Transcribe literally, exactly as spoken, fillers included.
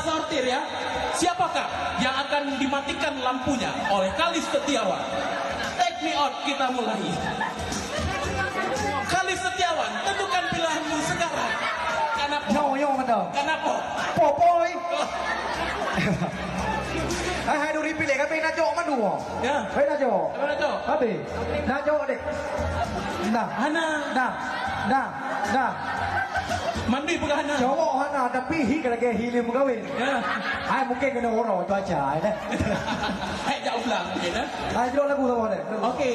Sortir ya. Siapakah yang akan dimatikan lampunya oleh Khalif Setiawan? Take me out, kita mulai. Khalif Setiawan, tentukan pilihanmu sekarang. Kenapa? Nyoe, nyoe mantap. Kenapa? Popoi. Hai, hai, duri pilih, kami nak jok mandua. Ya. Hai, nak jok. Apa nak jok? Habis. Nak jok deh. Nah. Hana. Nah. Nah. Nah. Mandi peugah hana. Cowok hana, tapi hi lagèe hi lé meukawen. Ya. Hai, mungkin kena uroe cuaca, ya. Hai, jak ulang, ya. Hai, jok lagu sama deh. Okey.